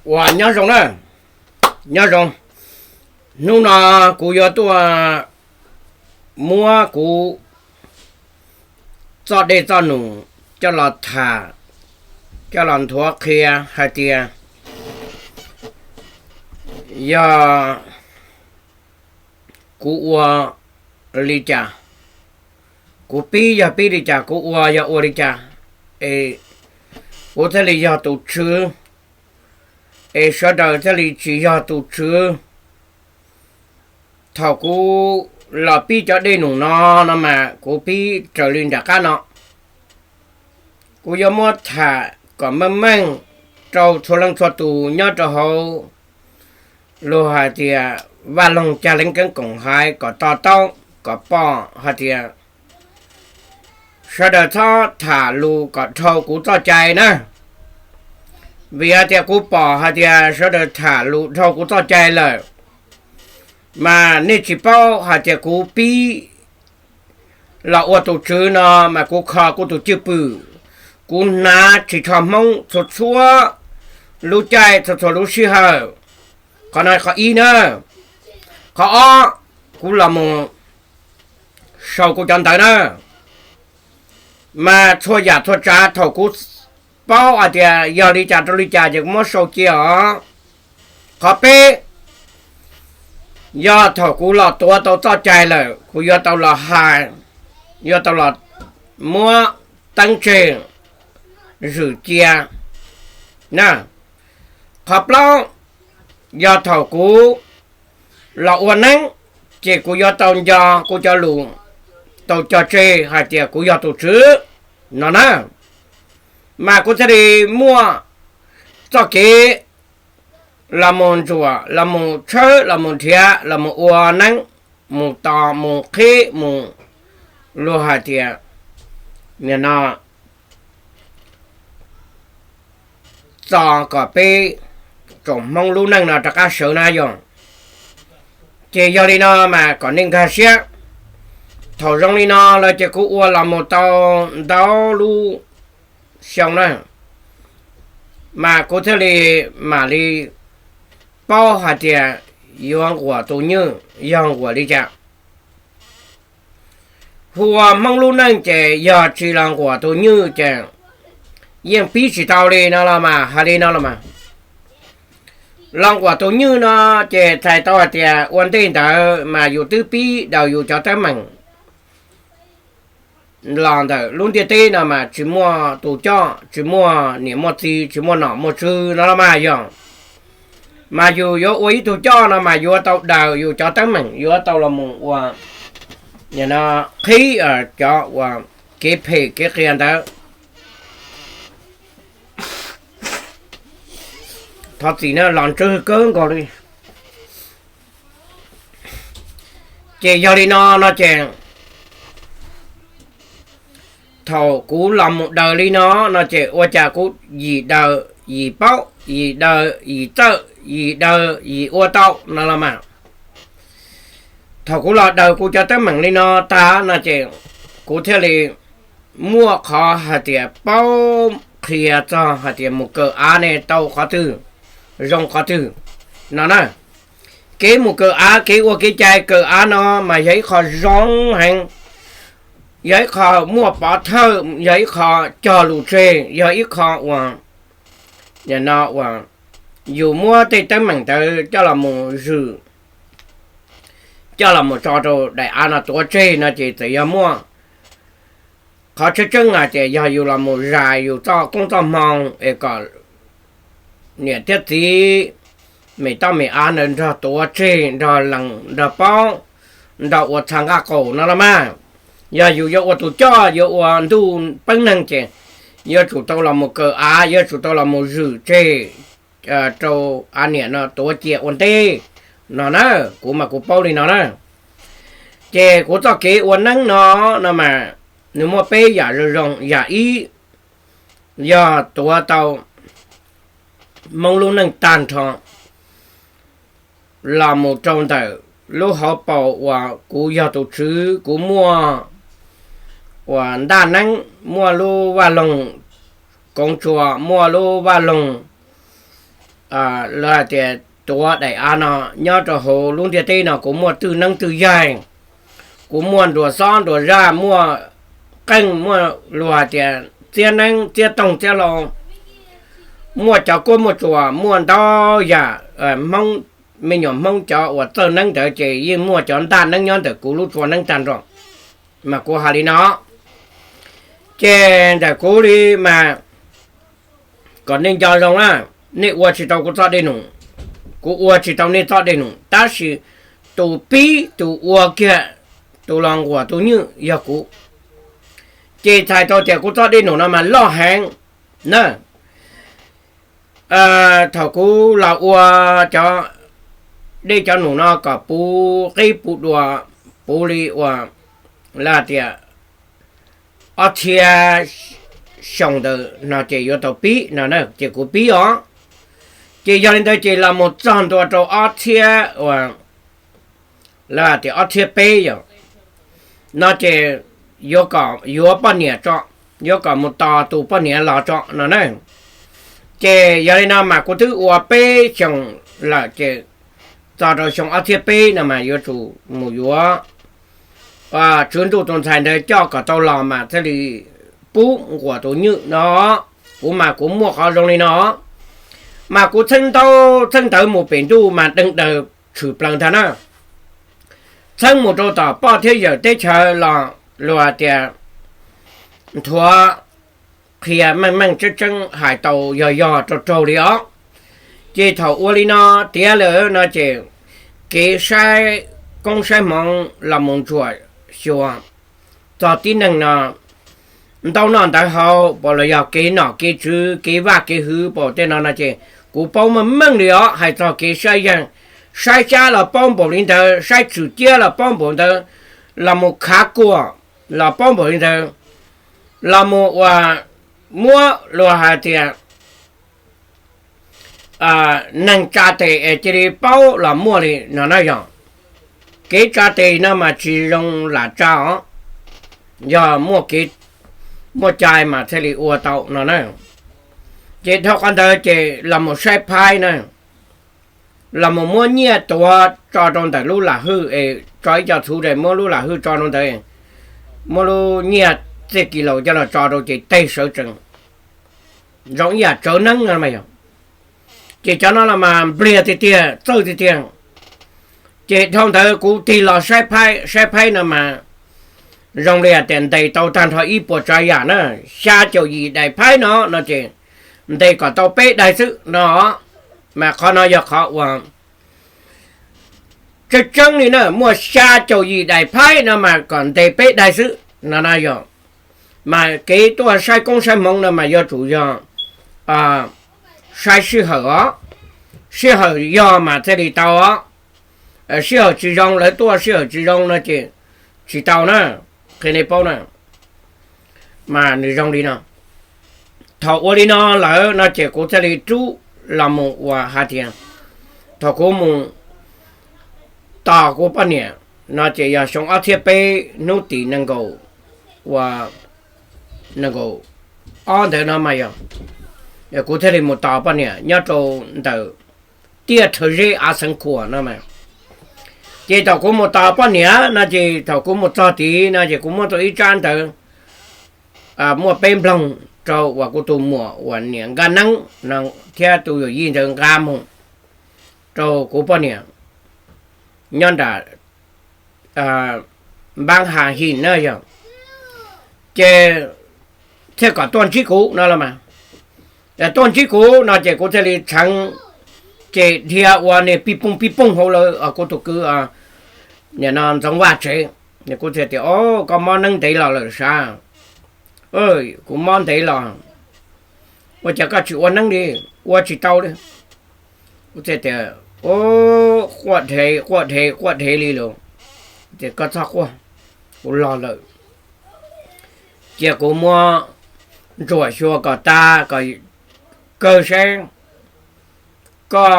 Ua nyob zoo na, nyob zoo. Hnub no kuv yuav tuaj muab kuv txoj dej txoj num coj los tham, coj los nthuav qhia hais tias yog kuv ua li cas, kuv pib yog pib li cas, kuv ua yog ua li cas, es kuv thiaj li yog tus tswv, es sawv daws thiaj li tsis yog tus tswv. Thaum kuv los pib cov dej num no, no mas kuv pib raws li nram qab no. Kuv yuav muab tham kom meej meej rau txhua leej txhua tus nyob rau hauv, luag hais tias vaj loog cag leev keeb koom haiv kom to taub kom pom hais tias sawv daws txhob tham lus kom dhau kuv txoj cai na. Vim hais tias kuv pom hais tias sawv daws tham lus dhau kuv txoj cai lawm, mas nej tsis paub hais tias kuv pib los ua tus tswv no mas kuv kho kuv tus cwj pwm, kuv hnav ris tsho Hmoob txhua txhua lub caij txhua txhua lub sij hawm. Qhov no qhov ib na. Qhov ob, kuv los mus sau kuv cov ntawv na, mas txhua yam txhua tsav thaum kuv paub hais tias yog li cas rau li cas ces kuv muab sau cia os. Qhov peb, yog thaum kuv los tuav tau txoj cai lawm kuv yuav tau los hais, yuav tau los muab teeb tseg zwm cia na. Qhov plaub, yog thaum kuv los ua neeb ces kuv yuav tau nco kuv cov lus, tau cog tseg hais tias kuv yog tus tswv no na, mas kuv thiaj li muaj txoj kev los mus ntsuam, los mus tshawb, los mus nrhiav, los mus ua neeb, mus tos, mus qhib, mus luag hais tias nim no txo kom peb tsoom Hmoob lub neej no rov qab sawv na yog. Ces yog li no mas kom nej nkag siab. Thaum zoo li no lawm ces kuv ua los mus tau ntau lub xyoo na, mas kuv thiaj li mam li paub hais tias yuav nquam tus nywj yog nquam li cas. Hu ua Hmoob lub neej ces yog tsis los nquam tus nywj ces yeej pib tsis tau li no los mas, hais li no los mas. Los nquam tus nywj no ces txhais tau hais tias ua ntej ntawd mas yus twb pib daws yus cov teeb meem los ntawm lub ntiaj teb no mas tsis muaj tus coj, tsis muaj niam muaj txiv, tsis muaj nom muaj tswv no los mas yog. Mas yus yuav ua ib tug coj no mas yuav tau daws yus cov teeb meem, yuav tau los mus ua qhib cov uas kev phem kev qias ntawd. Thov txim na, los ntswg kawg nkaus li. Ces yog li no no ces thaum kuv los mus daws li no no ces ua cas kuv yim daws yim paub, yim daws yim txawj, yim daws yim ua tau no los mas. Thaum kuv los daws kuv cov teeb meem li no tag no ces kuv thiaj li muaj qhov hais tias paub qhia txog hais tias mus kawm av ne tau qhov twg, zoo qhov twg no na. Kev mus kawm av, kev ua kev cai kawm av no mas yog ib qho zoo heev, yog ib qho muaj pov thawj, yog ib qho cog lus tseg, yog ib qho uas no uas yus muab tej teeb meem ntawd coj los mus zwm, coj los mus tso rau daim av no tuav tseg no ces txawm yog muaj qhov tseeb tseeb hais tias yog yus los mus zais yus txoj koob txoj hmoo es kom niam thiab txiv, me toj me av ntawd nrog tuav tseg, nrog lees nrog paub, nrog ua txha nqaj qaum no los mas. Yog yus yuav ua tus coj, yuav ua ntuj peeb neeg ces yuav tsum tau los mus kawm av, yuav tsum tau los mus zwm tseg rau av niam no tuav cia ua ntej no na. Kuv mas kuv paub li no na. Ces kuv txoj kev ua neeb no, no mas nws muaj peb yam zoo zoo. Yam ib, yog tuav tau Hmoob lub neej tag nrho los mus rau ntawm lub hauv paus uas kuv yog tus tswv, kuv muaj uas ntaj neeb, muaj lub vaj loog koov tsuas, muaj lub vaj loog lawv hais tias tuav daim av no nyob rau hauv lub ntiaj teb no kuv muaj twj neeb twj yaig, kuv muaj nruas xob nruas zaj, muaj qeej, muaj luag hais tias txiab neeb txiab toog txiab hlau, muaj cov kuab muaj tsuas, muaj ntau yam. Hmoob, me nyuam Hmoob cov uas txawj neeb ntawd ces yeej muaj cov ntaj neeb nyob ntawm kuv lub tsua neeb tag nrho. Mas kuv hais li no, ces ntawm kuv li mas kom nej nco zoo na, nej ua tsis tau kuv txoj dej num, kuv ua tsis tau nej txoj dej num, tab sis tus pib tus ua kiag, tus los nquam tus nywj yog kuv. Ces txhais tau tias kuv txoj dej num no mas loj heev na. Thaum kuv los ua cov dej cov num no kom puv qib puv dua, puv li uas lawv tias ob txhiab xyoo ntawd no ces yuav tau pib no, ces kuv pib os. Ces yog li ntawd ces los mus txog ntua rau ob txhiab uas lawv tias ob txhiab peb yom, no ces yuav kom yuav poj niam tso, yuav kom mus tos tus poj niam los tso no na. Ces yog li no mas kuv twb ua peb xyoos lawm ces txog rau xyoo ob txhiab peb no mas yuav tsum mus yuav tswv ntuj tus ntxhais ntawd coj kom tau los mas thiaj li pub nquam tus nywj no. Kuv mas kuv muaj qhov zoo li no, mas kuv txheeb ntaub txheeb ntawv mus pem ntuj mas deeg daws tshwm plaws ntag na. Txheeb mus rau tom poj thiab yawm teb chaws los luag tias nthuav qhia meej meej tseeb tseeb hais tau yog yog raug raug li os. Ces thaum ua li no tiav lawm no ces kev saib koob saib hmoov los mus ntsuam xyuas txog tib neeg no ntau noj ntawv haus pam los yog kev nom kev tswv kev vaj kev hwv pam tej no no ces kuv paub meej meej li os. Hais txog kev saib yeeg, saib xyab los paub npaum li ntawd, saib tswm ciab los paub npaum ntawd, los mus khav kuam los paub npaum li ntawd, los mus ua muab luag hais tias neeg tsa tes es cia li paub los muaj li no na yog. Kev tsa tes no mas tsis zoo lam tsa os, yog muaj kev muaj cai mas thiaj li ua tau no na. Ces dhau qhov ntawd ces los mus saib phaib na, los mus muab nyiaj tuav tso rau ntawm lub lam hwj es tso ib co txhuv es muab lub lam hwj tso rau ntawd, muab lub nyiaj txij kis laus coj los tso rau ces tej sawv tsees zoo ib yam tsawv neeb no mas yog. Ces cov no los mas npliag tiag tiag txawj tiag tiag. Ces dhau ntawd kuv tig los saib phaib, saib phaib no mas zoo li hais tias ntes tau tag nrho ib puas tsav yam na, xya caum yim daim phaib no no ces ntes kom tau peb daim xwb no. Mas qhov no yog qhov uas tseeb tseeb li na, muaj xya caum yim daim phaib no mas kom ntes peb daim xwb no na yog. Mas kev tuaj saib koob saib hmoov no mas yuav tsum yog saib sij hawm os, sij hawm yog mas thiaj li tau os. Sij hawm tsis zoo lawv tuaj sij hawm tsis zoo no ces tsis tau na, qhia nej paub na. Mas nws zoo li no, thaum ua li no lawm no ces kuv thiaj li rub los mus ua hais tias thaum kuv mus tos kuv poj niam no ces yog xyoo ob txhiab peb hnub tim nees nkaum, ua nees nkaum ob ntawd no mas yog, kuv thiaj li mus tos poj niam nyob rau ntawm tiaj rhawv zeb av xeev khuam no mas. Ces thaum kuv mus tos poj niam no ces thaum kuv mus txog tid no ces kuv muab tau ib tsab ntawv muaj peb nploog rau uas kuv tus muam uas niam nqa neeb no thiab tus yawm yij ntawd nqa mus rau kuv poj niam nyob nram npab ha him na yog. Ces thiaj kom tuaj ntsib kuv no los mas, tuaj ntsib kuv no ces kuv thiaj li txheev, ces dhia ua niag pij pooj pij pooj hauv lawv kuv tus kwv nim no Ntxoov Vaj tsev. Kuv thiaj tias, O, koj mob neeb ntev los lawm sav? Kuv mob ntev los. Ua cas koj tsis ua neeb li? Ua tsis tau li. Kuv thiaj tias, O, quaj dhev quaj dhev quaj dhev li lawm. Tias, Koj txhob quaj, kuv los lawm. Cia kuv muab ntsuam xyuas kom tas kom kawg seb koj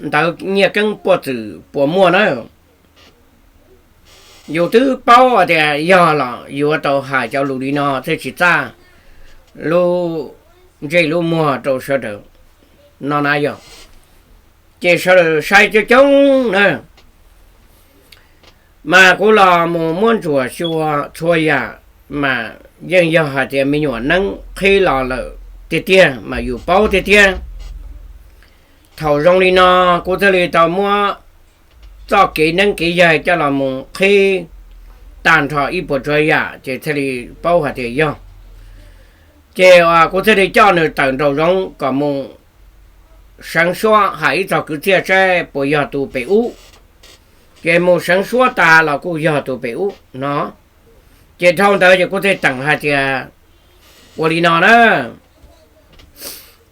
ntawv nyiaj keeb puaj txwm puas muaj na. Yus twb paub tias yog los yuav tau hais cov lus li no thiaj tsis txaj lub ntsej lub muag rau sawv daws no na yog. ces sawv daws saib coob coob na. Mas kuv los mus muab ntsuam xyuas txhua yam, mas yeej yog hais tias me nyuam neeb qhib los lawm tiag tiag mas yus paub tiag tiag. Thaum zoo li no, kuv thiaj li tau muab txoj kev neeb kev yaig coj los mus qhib tag nrho ib puas tsav yam, ces thiaj li paub hais tias yog. Ces kuv thiaj li coj nws tawm nraum zoov kom mus seev suab hais ib txog kwv txhiaj saib puas yog tus pem ub. Ces mus seev suab tas los kuj yog tus pem ub no. Ces dhau ntawd ces kuv thiaj teem hais tias, ua li no na,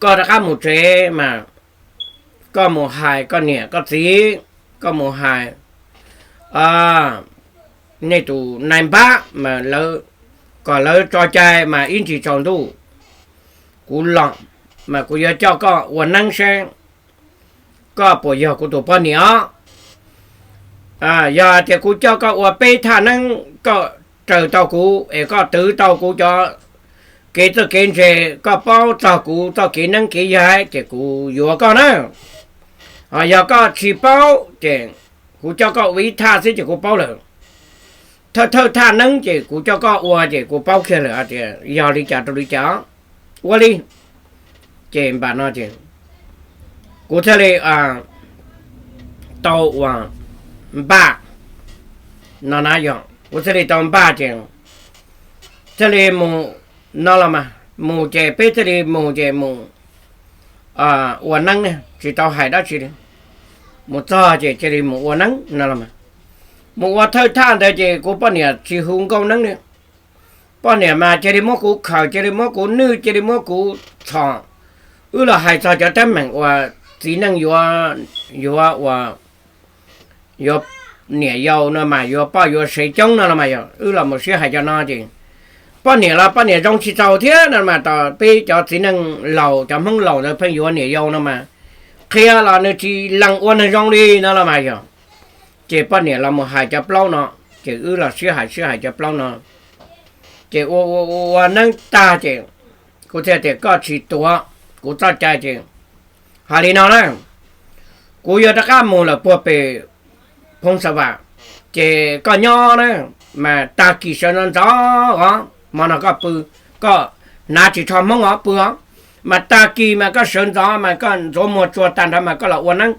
koj rov qab mus tsev mas koj mus hais koj niam koj txiv, koj mus hais nej tus nai npab mas kom lawv tso cai mas ib ntsis tsaus ntuj kuv los, mas kuv yuav coj koj ua neeb seb koj puas yog kuv tus poj niam os. Yog tias kuv coj koj ua peb thaj neeb, koj raws tau kuv es koj twv tau kuv cov kev txawj kev ntse, koj paub txog kuv txoj kev neeb kev yaig ces kuv yuav koj na. Ho yog koj tsis paub ces kuv coj koj ua ib thaj xwb ces kuv paub lawm. Thawj thawj thaj neeb ces kuv coj koj ua ces kuv paub kiag lawm tias yog li cas rau li cas. Ua li, ces npam no ces kuv thiaj li tau ua npaj no na yog, kuv thiaj li tau npaj ces thiaj li mus no los mas, mus ces peb thiaj li mus ces mus ua neeb ne, tsis tau hais dab tsi li. Mus txog ces cia li mus ua neeb no los mas. Mus ua thawj thaj ntawd ces kuv poj niam tsis hu nkauj neeb li. Poj niam mas cia li muab kuv khaws, cia li muab kuv nwj, cia li muab kuv txhom. Wb los hais txog cov teeb meem uas txiv neej yuav, yuav ua, yuav niam yau no mas yuav poj yuav sev coob no los mas yog, wb los mus sib hais cov no ces poj niam los poj niam zoo tsis txaus thiab no mas, tos peb cov txiv neej laus, cov Hmoob laus ntawd pheej yuav niam yau no mas, qhia los nws tsis lees ua neeg zoo li no los mas yog. Ces poj niam los mus hais cov plaub no, ces wb los sib hais sib hais cov plaub no. Ces ua ua ua neeb tag ces kuv thiaj tias koj tsis tuav kuv txoj cai ces hais li no na, kuv yuav rov qab mus lawm puag pem Phooj Xa Vam, ces koj nyob na, mas tag kis sawv ntxov ntxov os, hmo no koj pw, koj hnav ris tsho Hmoob os pw os, mas tag kis mas koj sawv ntxov mas koj ntxuav muag tsuag tag nrho mas koj los ua neeb.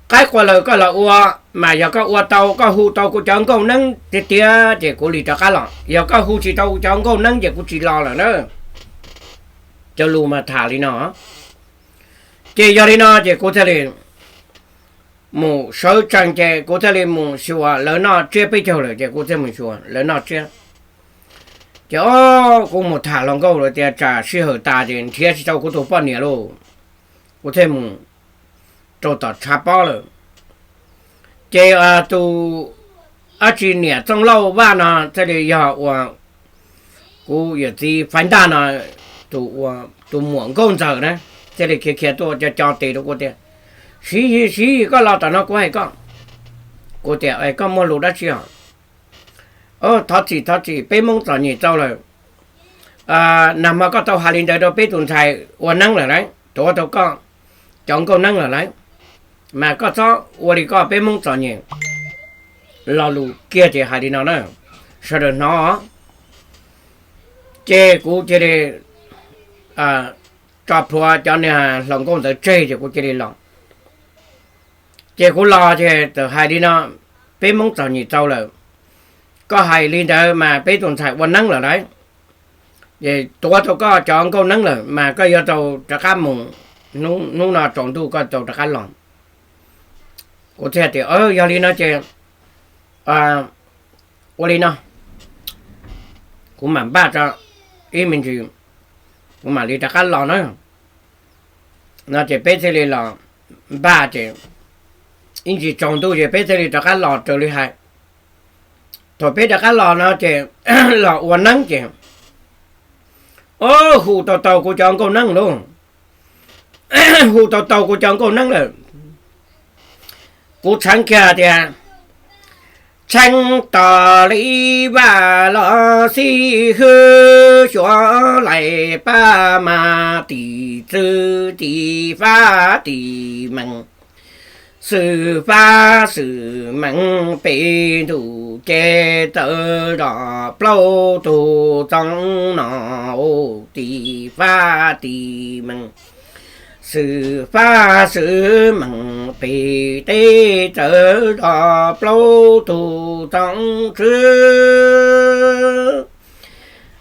Qaib qua lawm koj los ua, mas yog koj ua tau koj hu tau kuv cov nkauj neeb tiag tiag ces kuv li rov qab los, yog koj hu tsis tau kuv cov nkauj neeb ces kuv tsis los lawm na. Cov lus mas tham li no. Ces yog li no ces kuv thiaj li mus sawv tsees ces kuv thiaj li mus xyuas lawv noj tsiab peb caug lawm ces kuv thiaj mus xyuas lawv noj tsiab. Ces o, kuv mus tham hluas nkauj lawm tias tsam sij hawm tas ces nrhiav tsis tau kuv tus poj niam lauj. Kuv thiaj mus rau tom tshav pob lawm. Ces tus dab tsi niam Txooj Lauj Vaj no thiaj li yog uas kuv yawm txiv Faiv Ntaj no tus muam nkauj ntxawm na, thiaj li khiav khiav tuaj co co tes rau kuv tias, Siv Yis, Siv Yis, koj los tom no kuv hais koj. Kuv tias, Koj muaj lus dab tsi os? Thov txim, thov txim, peb Hmoob txom nyem txaus lawm. Nag hmo koj tau hais li ntawd rau peb tus ntxhais ua neeb lawm lauj, tuav tau koj cov nkauj neeb lawm lauj, mas koj txhob ua li koj, peb Hmoob txom nyem. Lo lus kiag ces hais li no na, sawv daws hnov. Ces kuv cia li tso plhuav cov niag hluas nkauj ntawd tseg ces kuv cia li los. Ces kuv los ces txawm hais li no, peb Hmoob txom nyem txaus lawm, koj hais li ntawd mas peb tus ntxhais ua neeb lawm lauj, es tuav tau koj cov nkauj neeb lawm mas koj yuav tau rov qab mus, hnub no tsaus ntuj koj tau rov qab los. Kuv thiaj tias, Yog li no ces ua li no, kuv mam npaj tso, ib me ntsis kuv mam li rov qab los na. No ces peb thiaj li los npaj ces ib ntsis tsaus ntuj ces peb thiaj li rov qab los raws li hais. Thaum peb rov qab los no ces los ua neeb ces o, hu tau tau kuv cov nkauj neeb lauj, hu tau tau kuv cov nkauj neeb lawm. Kuv txheev kiag tias, Txheeb tos li vaj los xib hwb, xyuas laim paj mas tim txwv tim fab tim mees. Xwm fab xwm mees pem ntuj ces txawv zos plaub tug txoov no tim fab tim mees. Xwm fab xwm mees pem teb txawv zos plaub tug txoov tswv.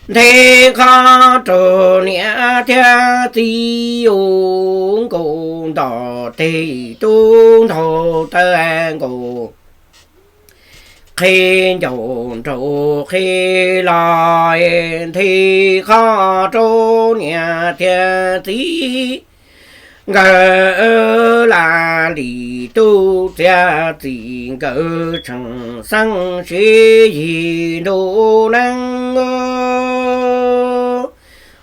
Nthe qhov rau niam thiab txiv, u nkaus nto teg tub ntaug tawb nkaus, qhib ncaus nraug qhib los, nthe qhov rau niam thiab txiv. Nkawd la lim tub txiav txim, nkawd tseem xeeb sib yig ntuj neeb.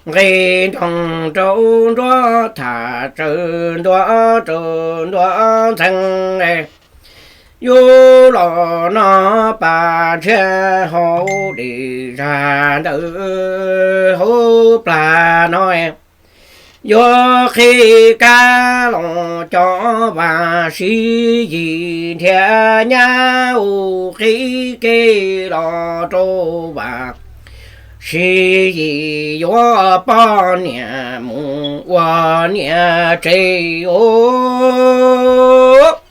Nqe nroo rau nruab tham tsawv ntua rau nruab ntxhee, yuav los noj pas ntshiab hauv dej zag ntawm hauv plag no. Yuav qhib kab los cov vas, sib yig nrhiav nyab, u qhib kev los rau vas, sib yig yuav poj niam mus ua niam tsev os.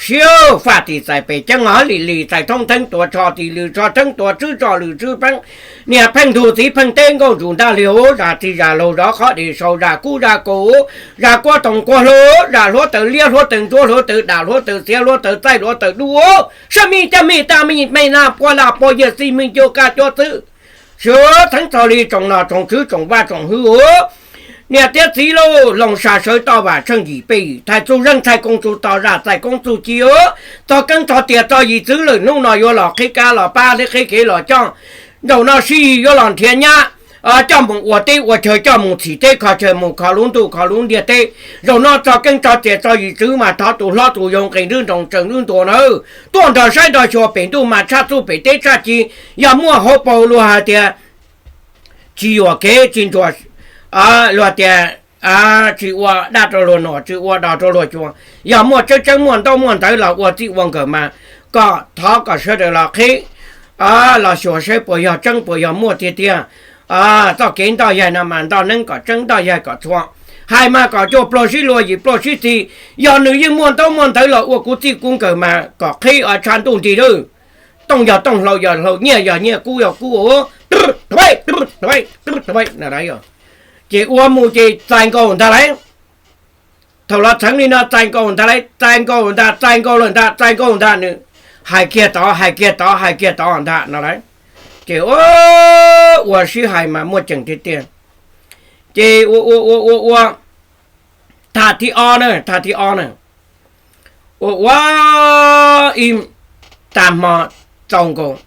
Siab faj tim txais pem ceeb, hov lim lim txais thoob theeb tuav tsho tim lwm tsho theeb tuav tswb tsho lwm tswb pheeb. Niam pheej ntug txiv pheej teb, nkauj ntsum ntaj li huv, zam txij zam laug zov qhov dej sau, zam kub zam kaus, zam kuab toom kuab hluav, zam hluav taws liab hluav taws ntsuab hluav taws dam hluav taws xiav hluav taws txaij hluav taws dub, sab mij caj mij taj mij mej naj puab laj puab yiaj xij mij cuab kaj cuab txwb. Sawv txheeb txog li tsoom nom tsoom tswv tsoom vaj tsoom hwj, niam thiab txiv lauj, loos sam sawv toj vam tsheej yim peb yim, txhais txuj zeej txhais koos txuj tog zam txais koob txuj ci, txog keeb txog tiam txog yim txwv lawm, hnub no yuav los qhib kab los pab thiab qhib kev los coj. Zaum no sib yig yuav los nrhiav nyab, coj mus ua teb ua chaw, coj mus txhim teb kho chaw, mus kho lub ntuj kho lub ntiaj teb. Zaum no txog keeb txog tiam txog yim txwv mas thov tus hlob tus yau nqis nrwb nroos tsaws nrwb ntuas na, tuaj nrog saib nrog xyuas pem ntuj mas tshaj txuj pem teb tshaj ci. Yog muaj hauv paus luag hais tias tsis yuam kev tsis ntsuas, luag tias tsis ua dab rau luag nuam tsis ua dos rau luag cua. Yog muaj tseeb tseeb muaj ntaub muaj ntawv los ua txij ua nkawm mas kom thov kom sawv daws los qhib, los xyuas saib puas yog tseeb puas yog muaj tiag tiag. Txoj kev ntoj yaig no mas ntoj neeb kom tseeb ntoj yaig kom txhua. Hais mas kom cuaj pluag sib luag yim pluag sib txig. Yog nws yeej muaj ntaub muaj ntawv los ua kuv txij kuv nkawm mas kom qhib tshaj ntuj nrig lawm. Tooj yog tooj, hlau yog hlau, nyiaj yog nyiaj, kub yog kub. Ces ua mus ces txais nkaus ntag lauj. Thaum los txheev li no txais nkaus ntag lauj, txais nkaus ntag, txais nkaus lawm ntag, txais nkaus ntag, nws hais kiag tod hais kiag tod hais kiag tod ntag no lauj. Ces ua sib hais mas muaj ceem tiag tiag. Ces ua ua ua ua ua, tham thib ob na, tham thib ob na, ua ua ib tag hmo txaus nkaus.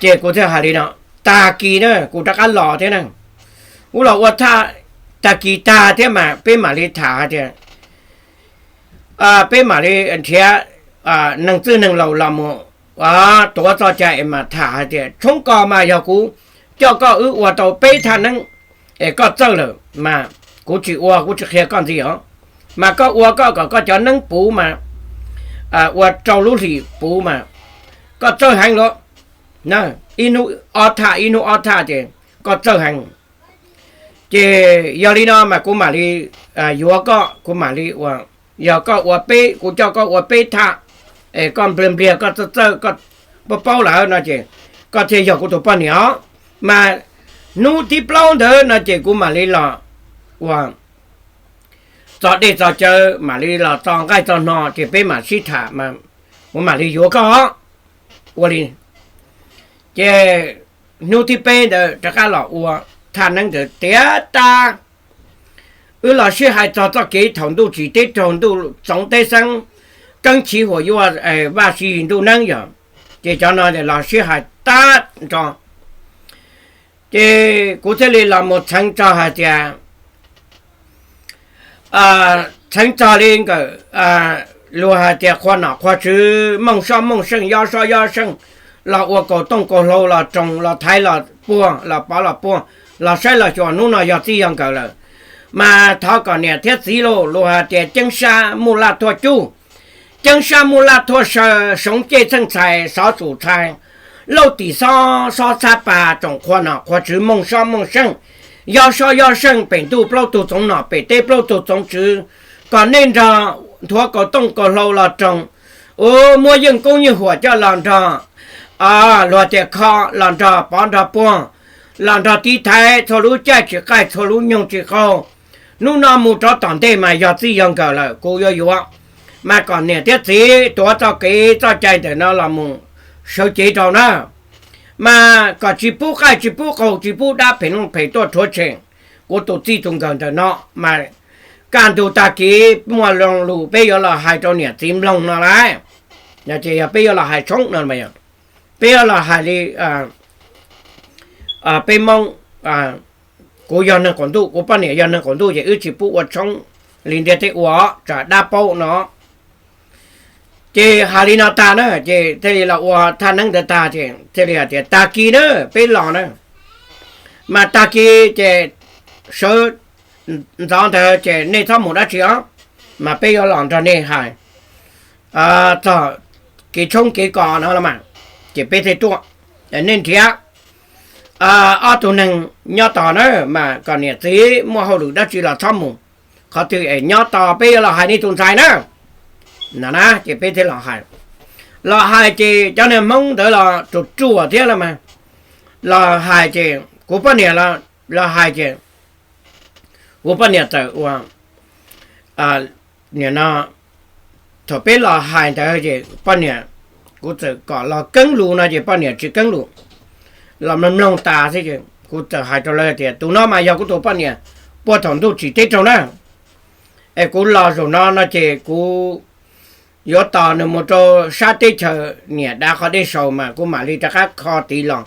Ces kuv thiaj hais li no, tag kis na kuv rov qab los thiab na, kuv los ua tham, tag kis tag thiab mas peb mam li tham hais tias, peb mam li nrhiav neeg txwj neeg laus los mus tuav txoj cai es mas tham hais tias tshoob kos mas yog kuv coj koj wb ua tau peb thaj neeb es koj txawj lawm mas kuv tsis ua kuv tsis qhia koj ntxiv os. Mas koj ua koj kom koj cov neeb puv mas ua rau lub hlis puv mas koj txawj heev lawm. Ib hnub ob thaj ib hnub ob thaj ces koj txawj heev. Ces yog li no mas kuv mam li yuav koj, kuv mam li ua, yog koj ua peb, kuv coj koj ua peb thaj es koj npliag npliag koj txawj txawj koj paub paub lawm no ces koj thiaj yog kuv tus poj niam os. Mas hnub thib plaub ntawd no ces kuv mam li los ua txog dej txog cawv, mam li los txog nqaij txog hno ces peb mam sib tham, kuv mam li yuav koj. Ua li ces hnub thib peb ntawd rov qab los ua thaj neeb ntawd tiav tas. Wb los sib hais txog txoj kev thaum ntuj tsim teb raug ntuj txoov teb xeeb, keeb chiv huam yuaj, vaj siv yig ntuj neeb yog, ces cov no los sib hais tag nrho. Ces kuv thiaj li los mus txheev txog hais tias, txheev txog li nkawm luag hais tias qhua nom qhua tswv, mooj sob mooj seej, yob sob yob seej, los ua kaus tooj kaus hlau los roos, los thaiv los puag, los pov los puag, los saib los xyuas, hnub no yog txij yog nkawm lawm. Mas thov kom niam thiab txiv lauj, luag hais tias ceeb sab muaj laj thuaj cub, ceeb sab muaj laj thuaj saw, soov cej txheej txhais, xov xum txhais, lauj tim xob, xob txhab pas, tsoom qhua nom qhua tswv, mooj sob mooj seej, yob sob yob seej, pem ntuj plaub tug txoov nom, pem teb plaub tug txoov tswv, kom nej nrog nthuav kaus tooj kaus hlau los roos, u, muab yeej koob yeej huam coj los nrog, luag tias kho, los nrog pov nrog puag, los nrog tiv thaiv txhua lub caij tsis qaij, txhua lub nyoog tsis qaug. Hnub no mus rov tom ntej mas yog txij yog nkawm lawm, kuv yuav yuav. Mas kom niam thiab txiv tuav txoj kev txoj cai ntawm no los mus sawv cev rau na. Mas kom tsis pub qaij tsis pub qaug, tsis pub dab phem looj phem tuaj rhuav tshem kuv tus txij tus nkawm ntawm no. Mas kaj ntug tag kis muaj lus peb yuav los hais rau niam txiv mloog no lauj. Ces yog peb yuav los hais tshoob no, peb yuav los hais li peb Hmoob, kuv yog neeg qaum ntuj, kuv poj niam yog neeg qaum ntuj, ces wb tsis pub ua tshoob li ntiaj teb ua, tsam dab paub no. Ces hais li no tag na, ces thiaj li los ua thaj neeb ntawd tag, ces thiaj li hais tias tag kis na, peb los na. Mas tag kis ces sawv ntxov ntawd ces nej txhob mus dab tsi os, mas peb yuav los nrog nej hais txog kev tshoob kev kos no los mas, ces peb thiaj tuaj. Nej nrhiav ob tug neeg nyob tos na, mas kom niam txiv muaj hauj lwm dab tsi los txhob mus, qhov twg es nyob tos peb yuav los hais nej tus ntxhais na. No na, ces peb thiaj los hais. Los hais ces cov neeg Hmoob ntawd los ruam ruam thiab los mas, los hais ces kuv poj niam los hais ces kuv poj niam txawm ua, nim no thaum peb los hais ntawd ces poj niam, kuv txawm kom los keeb lus no ces poj niam tsis keeb lus, los mloog mloog tas xwb ces kuv txawm hais rau lawv tias tus no mas yog kuv tus poj niam puag thaum ntuj tsim teb raug na. Es kuv los zaum no no ces kuv yuav tos nws mus rau sab teb chaws niam dav qhov dej saud mas kuv mam li rov qab kho tid los.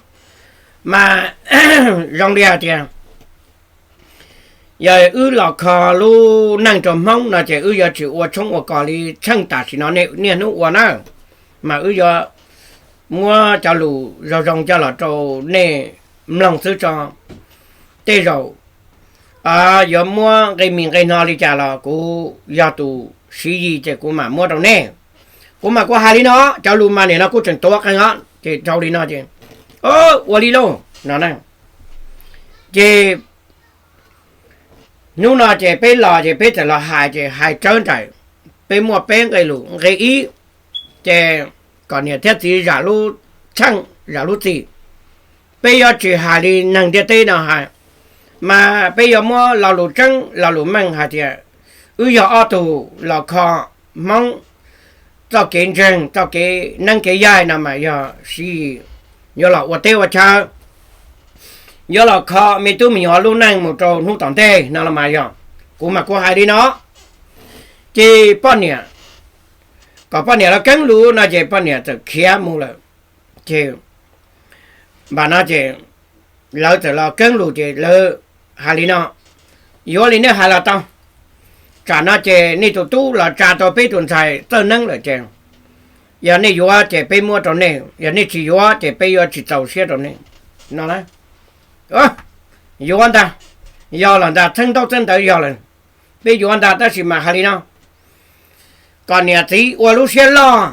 Mas zoo li hais tias yog wb los kho lub neej rau Hmoob no ces wb yuav tsis ua tshoob ua kos li tsheej tam sim no niaj hnub ua na. Mas wb yuav muab cov lus zoo zoo coj los rau nej mloog xwb tso. Tej zaum yuav muab nqe mis nqe hno li cas los kuv yog tus siv yis ces kuv mam muab rau nej. Kuv mas kuv hais li no, cov lus mas nim no kuj tseem tuav qees os, ces rau li no ces ua li lauj no na. Ces hnub no ces peb los ces peb txawm los hais ces hais tsawv nraim, peb muaj peb nqe lus. Nqe ib ces kom niam thiab txiv zam lub txheej zam lub txim. Peb yuav tsis hais li neeg ntiaj teb no hais, mas peb yuav muab lo lus tseeb lo lus meej hais tias wb yog ob tug los kho Hmoob txoj kev ntseeg txoj kev neeb kev yaig no mas yog siv yis yuav los ua teb ua chaw, yuav los kho me tub me nyuam lub neej mus rau hnub tom ntej no los mas yog. Kuv mas kuv hais li no, ces poj niam, kom poj niam los keeb lus no ces poj niam txawm khiav mus lawm. Ces npam no ces lawv txawm los keeb lus ces lawv hais li no, yuav li nej hais los tau, tsam no ces nej tus tub los tsa tau peb tus ntxhais txawj neeb lawm ces yog nej yuav ces peb muab rau nej, yog nej tsis yuav ces peb yuav tsis txaus siab rau nej no. Yuav ntag, yog los ntag, txheeb ntaub txheeb ntawv yog lawm, peb yuav ntag, tab sis mas hais li no, kom niam txiv ua lub siab loj,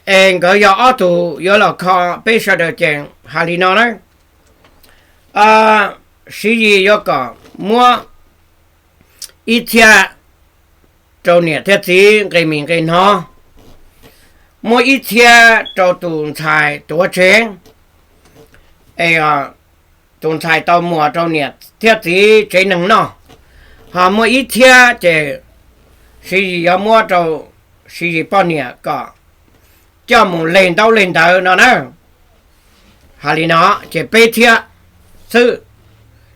es nkawd yog ob tug yuav los kho peb sawv daws ces hais li no na, siv yis yuav kom muab ib txhiab rau niam thiab txiv nqe mis nqe hno, muab ib txhiab rau tus ntxhais tuav tsev, es tus ntxhais tau muas rau niam thiab txiv tsev neeg noj, ho muaj ib txhiab ces siv yis yuav muab rau siv yis poj niam kom coj mus leg ntaub leg ntawv no na. Hais li no ces peb txhiab xwb,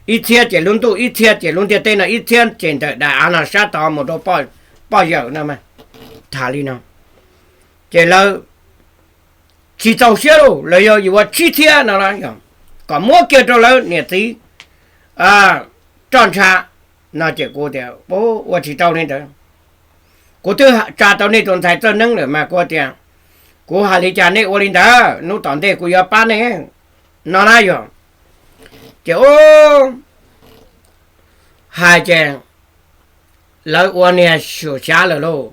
ib txhiab ces lub ntuj, ib txhiab ces lub ntiaj teb no, ib txhiab ces ntawm daim av no sab tod mus rau poj yawm no. Tham li no ces lawv tsis txaus siab lauj, lawv yog yuav tsib txhiab no, kom muab kiag rau lawv niam txiv roj ntsha no ces kuv tias ua tsis tau li ntawd. Kuv twb tsa tau nej tus ntxhais txawj neeb lawm mas kuv tias, kuv hais li cas nej ua li ntawd, hnub tom ntej kuv yuav pab nej no na yog. Ces u hais ces lawv ua niag xyuam xyav lawm lauj.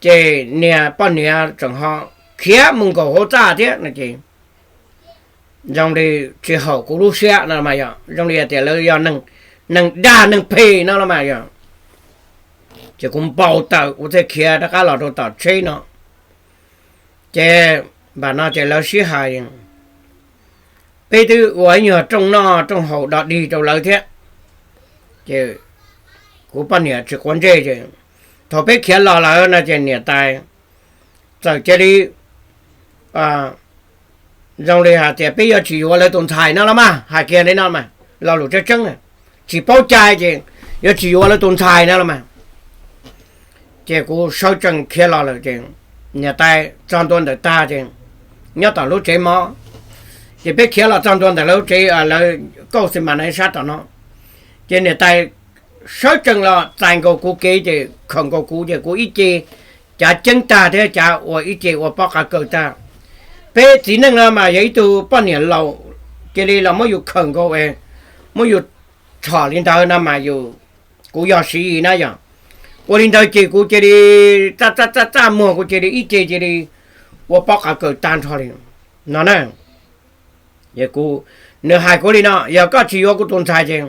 Ces niag poj niam tseem ho khiav mus nkaum hauv txaj thiab no ces zoo li tsis haum kuv lub siab no mas yog, zoo li hais tias lawv yog neeg dag neeg phem no los mas yog. Ces kuv npau taws kuv thiaj khiav rov qab los rau tom tsheb no. Ces npam no ces lawv sib hais, peb twb ua ib nyuag rooj noj rooj haus dog dig rau lawv thiab. Ces kuv poj niam tsis quav ntsej ces thaum peb khiav los lawm no ces niam tais txawm cia li zoo li hais tias peb yuav tsis yuav lawv tus ntxhais no los mas, hais kiag li no mas, lo lus tseeb tseeb, tsis paub cai ces yuav tsis yuav lawv tus ntxhais no los mas. Ces kuv sawv tsees khiav los lawm ces niam tais txog ntua ntawm tag ces nyob tom lub tsev mov, ces peb khiav los txog ntua ntawm lub tsev, lawv kauj xi mas na sab tom no. Ces niam tais sawv tsees los txais nkaus kuv kev ces khawm nkaus kuv ces kuv ib ce cav ceeb tag thiab cav ua ib ce ua pob qa kaws tag. Peb txiv neej no mas yog ib tug poj niam laus, cia li los muab yus khawm nkaus, muab yus tshom li ntawd no mas yus, kuv yog siv na yog. Ua li ntawd ces kuv cia li txaj txaj txaj muag, kuv cia li ib ce cia li ua pob qa kaws tag nrho li no na. Nws hais kuv li no, yog koj tsis yuav kuv tus ntxhais ces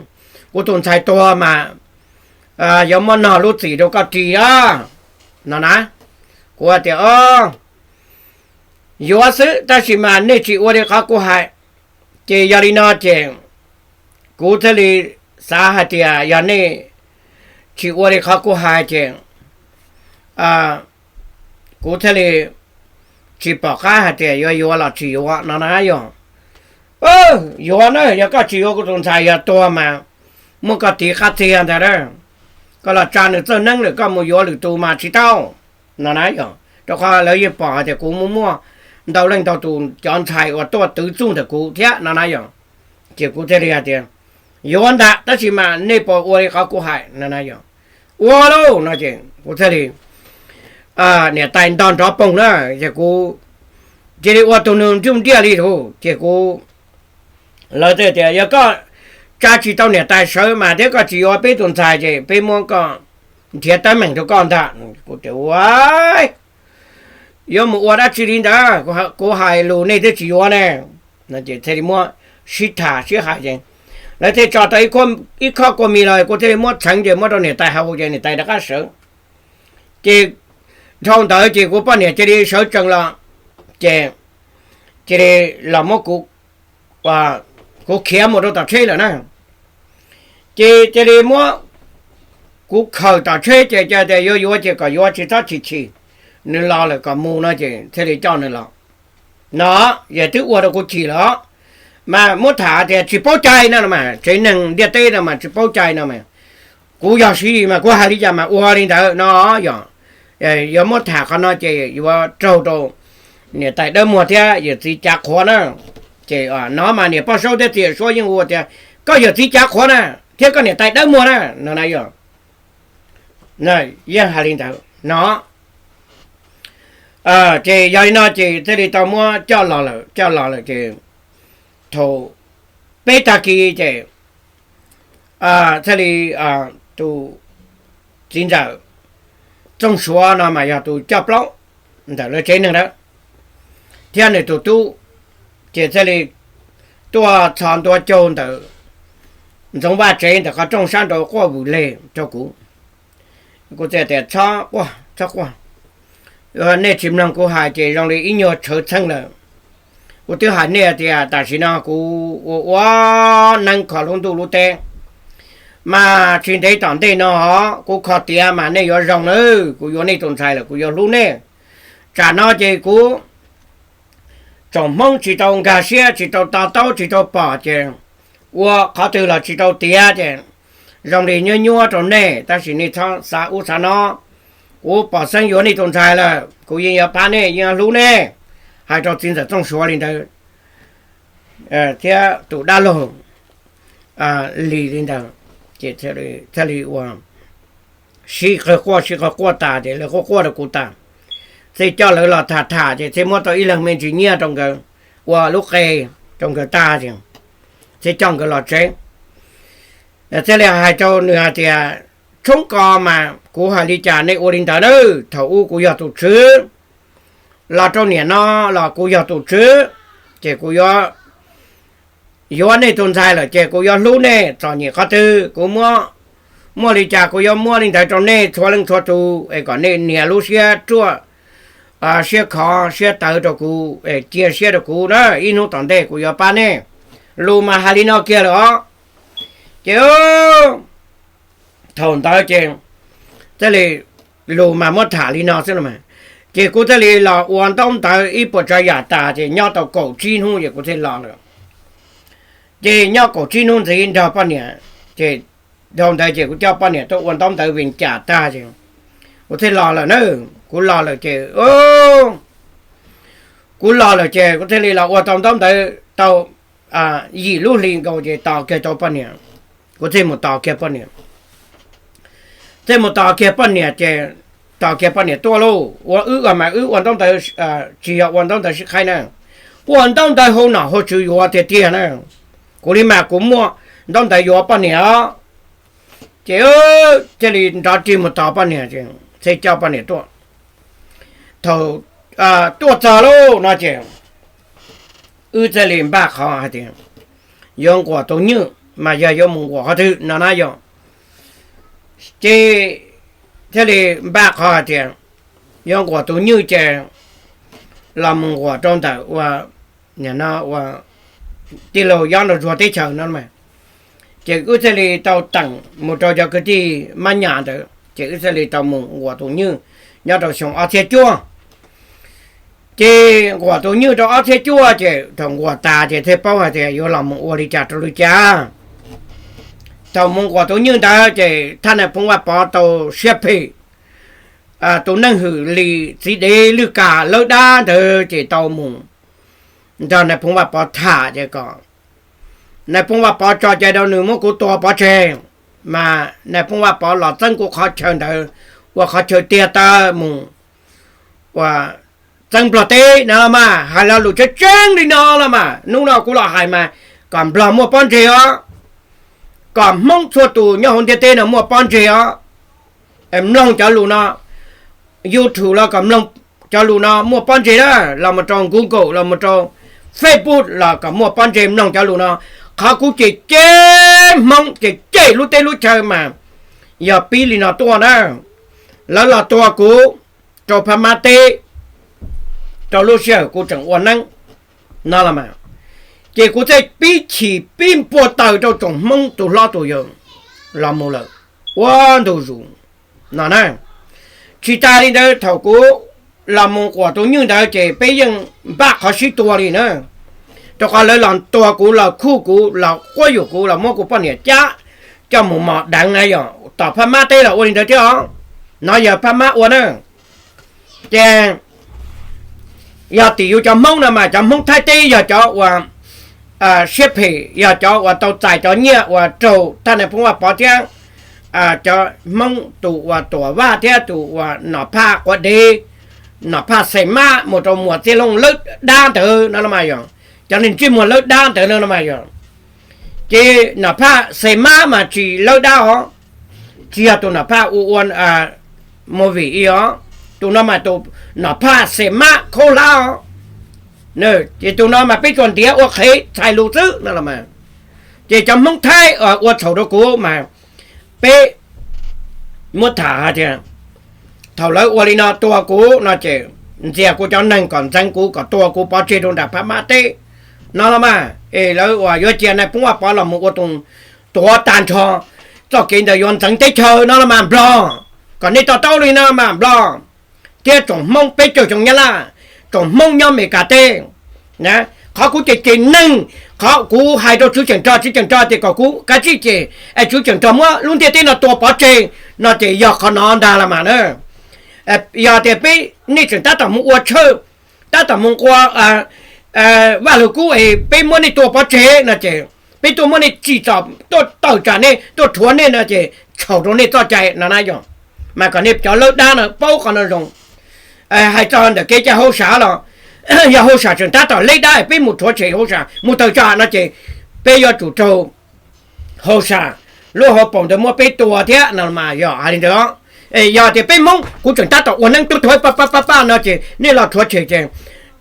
kuv tus ntxhais tuag mas yuav muab nog lub txim rau koj ris no na. Kuv tias, o, yuav xwb, tab sis mas nej tsis ua li qhov kuv hais. Ces yog li no ces kuv thiaj li xav hais tias yog nej tsis ua li qhov kuv hais ces kuv thiaj li tsis pom qab hais tias yuav yuav los tsis yuav no na yog. Yuav na, yog koj tsis yuav kuv tus ntxhais yog tuag mas muab koj tiv qab txiag ntag a. Koj los tsa nws txawj neeb lawm koj mus yuav lwm tus mas tsis tau no na yog, rau qhov lawv yeej pom hais tias kuv muaj muaj ntau leej ntau tus cov ntxhais uas tuaj twv txuj ntawm kuv thiab no na yog. Ces kuv thiaj li hais tias yuav ntag, tab sis mas nej puas ua li qhov kuv hais no na yog. Ua lauj no ces kuv thiaj li, niam tais nto nrov poog na, ces kuv cia li ua tus nws nruj nriaj li tus ces kuv, lawv thiaj tias yog koj tsa tsis tau niam tais sawv mas thiab koj tsis yuav peb tus ntxhais ces peb muab koj nrhiav teeb meem rau koj ntag. Kuv tias ua, yuav mus ua dab tsi li ntawd, kuv hais lus nej twb tsis yuav ne. Ces thiaj li muab sib tham sib hais ces lawv thiaj tso tau ib khob kua mis los kuv thiaj li muab txheev ces muab rau niam tais haus ces niam tais rov qab sawv. Ces dhau ntawd ces kuv poj niam cia li sawv tsees los, ces cia li los muab kuv, kuv khiav mus rau tom tsheb lawm na. Ces cia li muab kuv khawm tom tsheb ces tias yuav yuav ces kom yuav tsis txhob chim chim, nws los lawm kom mus no ces thiaj li coj nws los. No, yog twb ua rau kuv chim lawm, mas muab tham tias tsis paub cai no mas tsev neeg ntiaj teb no mas tsis paub cai no mas, kuv yog siv mas kuv hais li cas mas ua li ntawd no yog. Yuav muab tham qhov no ces yuav raug rau niam tais dawb muag thiab yawm txiv cav qhuav na. Ces no mas niam poj saub thiab txiv yawm suab yeej hu tias koj yawm txiv cav qhuav na, thiab koj niam tais dawb muag na no na yog. Yeej hais li ntawd no. Ces yog li no ces thiaj li tau muab coj los lawm, coj los lawm ces thaum peb tag kis ces thiaj li tus txiv ntxawm Txooj Suav no mas yog tus coj plaub ntawm lawv tsev neeg lawm, thiab nws tus tub ces thiaj li tuaj txhos ntua caug ntawm Ntxoov Vaj tsev ntawm qhov rooj sab nraud quaj vwm leg rau kuv. Kuv thiaj tias txhob quaj, txhob quaj, nej tsis mloog kuv hais ces zoo li ib nyuag tshawv txheej lawm. Kuv twb hais nej tias tam sim no kuv ua ua neeb kho lub ntuj lub teb, mas tsis ntev tom ntej no kuv kho tiav mas nej yuav zoo nawb, kuv yuav nej tus ntxhais lawm kuv yuav hlub nej. Tsam no ces kuv tsoom Hmoob tsis tau nkag siab, tsis tau to taub, tsis tau pom ces ua qhov twg los tsis tau tiav ces zoo li nyuab nyuab rau nej, tab sis nej txhob xav ub xav no. Kuv pom xeeb yuav nej tus ntxhais lawm kuv yeej yuav pab nej, yeej yuav hlub nej. Hais rau txiv ntxawm Txooj Suav li ntawd thiab tus dab laug Lis li ntawd, ces thiaj li ua sib qawg quaj sib qawg quaj tas ces lawv quaj quaj rau kuv tas. Thiaj coj lawv los tham tham ces thiaj muab tau ib leeg me ntsis nyiaj rau nkawd ua lub qe rau nkawd tag ces thiaj coj nkawd los tsev. Thiaj li hais rau nws hais tias, Tshoob ko mas kuv hais li cas nej ua li ntawd na. Thaum ub kuv yog tus tswv, los rau niam no los kuv yog tus tswv, ces kuv yuav yuav nej tus ntxhais lawm ces kuv yuav hlub nej txom nyem qhov twg kuv muab, muaj li cas kuv yuav muab li ntawd rau nej txhua leej txhua tus es kom nej nias lub siab ruaj, siab khov siab tawv rau kuv, cia siab rau kuv na, ib hnub tom ntej kuv yuav pab nej. Lus mas hais li no kiag lawm os. Ces thaum ntawd ces thiaj li, lus mas muab tham li no xwb no mas, ces kuv thiaj li los ua ntaub ntawv ib puas tsav yam tas ces nyob tau kaum tsib hnub ces kuv thiaj los lawm. Ces nyob kaum tsib hnub ntxiv nrog poj niam, ces dhau ntawd ces kuv coj poj niam tuaj ua ntaub ntawv Vias Cas tag ces kuv thiaj los lawm na. Kuv los lawm ces, kuv los lawm ces kuv thiaj li los ua tau ntaub ntawv tau yim lub hlis nkaus ces tos kiag tau poj niam. Kuv thiaj mus tos kiag poj niam. Thiaj mus tos kiag poj niam ces, tos kiag poj niam tuaj lauj, ua wb ua mas wb ua ntaub ntawv tsis yog ua ntaub ntawv sib qhaib na, ua ntaub ntawv hauv nom hauv tswv yuav tiag tiag na. Kuv li mas kuv muaj ntaub ntawv yuav poj niam os. Ces thiaj li nrov rig mus tos poj niam, thiaj coj poj niam tuaj. Thaum tuaj txog lauj no ces wb thiaj li npaj qhov hais tias yuav nquam tus nywj mas yog yuav mus nquam qhov twg no na yog. Ces thiaj li npaj qhov hais tias yuav nquam tus nywj ces los mus nquam rau ntawm ua, ua tij laug Yob Nraug Ntsuag teb chaws no mas. Ces wb thiaj li tau teem mus rau cov kwv tij Mab Nyas ntawd ces wb thiaj li tau mus nquam tus nywj nyob rau xyoo ob txhiab cuaj. Ces nquam tus nywj rau ob txhiab cuaj ces thaum nquam tas ces thiaj paub hais tias yuav los mus ua li cas rau li cas. Thaum mus nquam tus nywj ntawd ces thaj nais phoo Vaj Pov tau siab phem, tus neeg hwm li txiv dev lwj kam lawb dab ntawd ces tau mus nrog nais phoo Vaj Pov tham ces kom nais phoo Vaj Pov tso cai rau nws muab kuv tua pov tseg, mas nais phoo Vaj Pov los txeeb kuv qhov chaw ntawd ua qhov chaw tiag taw mus ua txeeb Nplog teb no los mas. Hais lo lus tseeb tseeb li no los mas, hnub no kuv los hais mas kom Nplog muaj pob ntseg os, kom Hmoob txhua tus nyob hauv ntiaj teb no muaj pob ntseg os. Mloog cov lus no, YouTube los kom mloog cov lus no muaj pob ntseg na, los mus rau Google los mus rau Facebook los kom muaj pob ntseg mloog cov lus no. Qhov kuv cem cem Hmoob, cem cem lub teb lub chaw mas yog pib li no tuaj na. Lawv los tua kuv rau Phab Mab teb, rau lub sij hawm kuv tseem ua neeb no los mas, ces kuv thiaj pib chim pib npua taws rau tsoom Hmoob tus hlob tus yau los mus lawm ua ntu zus no na. Tsis tas li ntawd, thaum kuv los mus nquam tus nywj ntawd ces peb yeej npaj qhov sib tua li na, rau qhov lawv los tua kuv, los khuj kuv, los quab yuam kuv, los muab kuv poj niam cab coj mus mos deev na yog. Tom Phab Mab teb los ua li ntawd thiab os, no yog Phab Mab ua na. Ces yog tim yus cov Hmoob no mas cov Hmoob Thaib teb yog cov uas siab phem, yog cov uas tau txais cov nyiaj uas raug thaj nais phoo Vaj Pov thiab cov Hmoob tus uas Tuam Vaj thiab tus uas Nom Phaj Quav Dev, Nom Phaj Xes Mab mus rau Muas Txiaj Looj lawb dab ntawd no los mas yog, cov neeg ntsej muag lawb dab ntawd no los mas yog. Ces Nom Phaj Xes Mab mas tsis lawb dab os, tsis yog tus Nom Phaj ua movie os, tus no mas tus Nom Phaj Xes Mab khaub hlab os. Ces tus no mas peb tsuas ntiav ua qhev txhais lus xwb no los mas. Ces cov Hmoob Thaib ua txhaum rau kuv mas peb muab tham hais tias thaum lawv ua li no tua kuv no ces ntxias kuv cov neeg kom ntxeev kuv, kom tua kuv pov tseg rau nram Phab Mab teb no los mas, es lawv uas yuav cia nais phoo Vaj Pov los mus ua tus tuav tag nrho txoj kev ntawd yuav ntxeev teb chaws no los mas Nplog, kom nej to taub li no mas Nplog thiab tsoom Hmoob peb caug xyoo Nyab Laj, tsoom Hmoob nyob Amelikas teb. Qhov kuv cem cem neeg, qhov kuv hais rau Tswv Xyeem Rog, Tswv Xyeem Rog tias kom kuv kav tsij cem, es Tswv Xyeem Rog muab lub ntiaj teb no tua pov tseg no ces yog qhov no ntag los mas na. Yog tias peb nej tseem tab tom mus ua tshawj, tab tom mus nqua Vaj Lug Kub es peb muab nej tua pov tseg no ces peb tuaj muab nej tsim txom, tuaj tawm tsam nej, tuaj rhuav nej no ces txhaum rau nej txoj cai no na yog. Mas kom nej cov lawb dab no paub qhov no zoo. Hais txog ntawm kev cai hauj sam los, yog hauj sam tseem tab tom leb dab peb mus rhuav tshem hauj sam mus tawm tsam no ces peb yuav tsum raug hauj sam lub hauv paus ntawd muab peb tua thiab no mas yog hais li ntawd. Yog tias peb Hmoob kuv tseem tab tom ua neeb tub thuav paj paj paj paj no ces nej los rhuav tshem ces